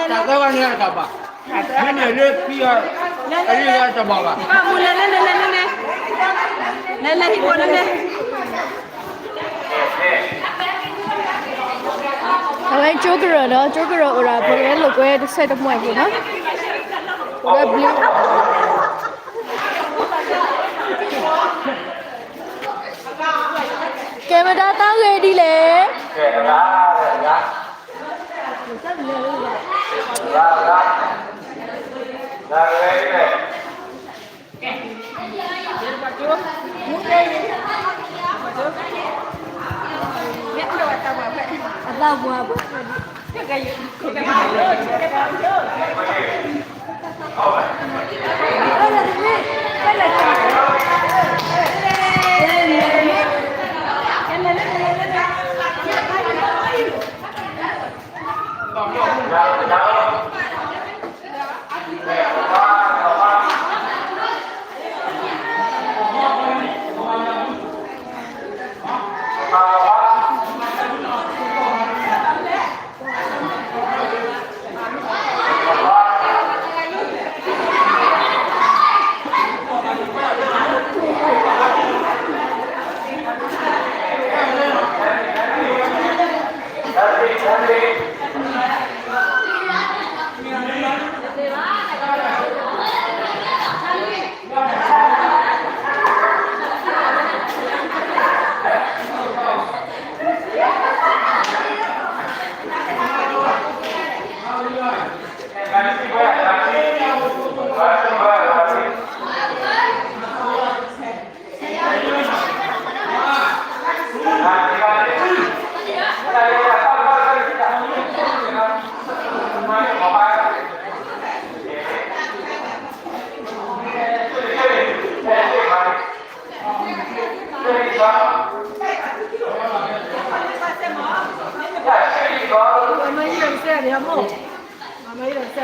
တၢ်သၢဂၤန့ၣ်တၢ်ဘၣ်, မ့မ့ၢ်လၢဖံအီၤ, အလၢတၢ်ဘၣ်ဘၣ်, လဲၤလဲၤလဲၤလဲၤလဲၤလဲၤ, လဲၤလဲၤဟံၣ်ဖိလဲၤလဲၤ, အဝဲကၠိကရၢၢ်ဒီး ကၠိကရၢၢ်အိၣ်ဒီး ပဝဲလိာ်ကွဲတစဲးတမှဲၤအပူၤနီၤ, ပဝဲဘျုး ကဲဝဲဒၣ်တၢ်ဂ့ၢ်ဒ်လဲၣ်.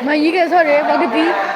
မၤယံၤကဲဆီၣ်န့ၣ် ပှၤကသံ, တၢ်မုၢ်လၢပှဲၤဒီး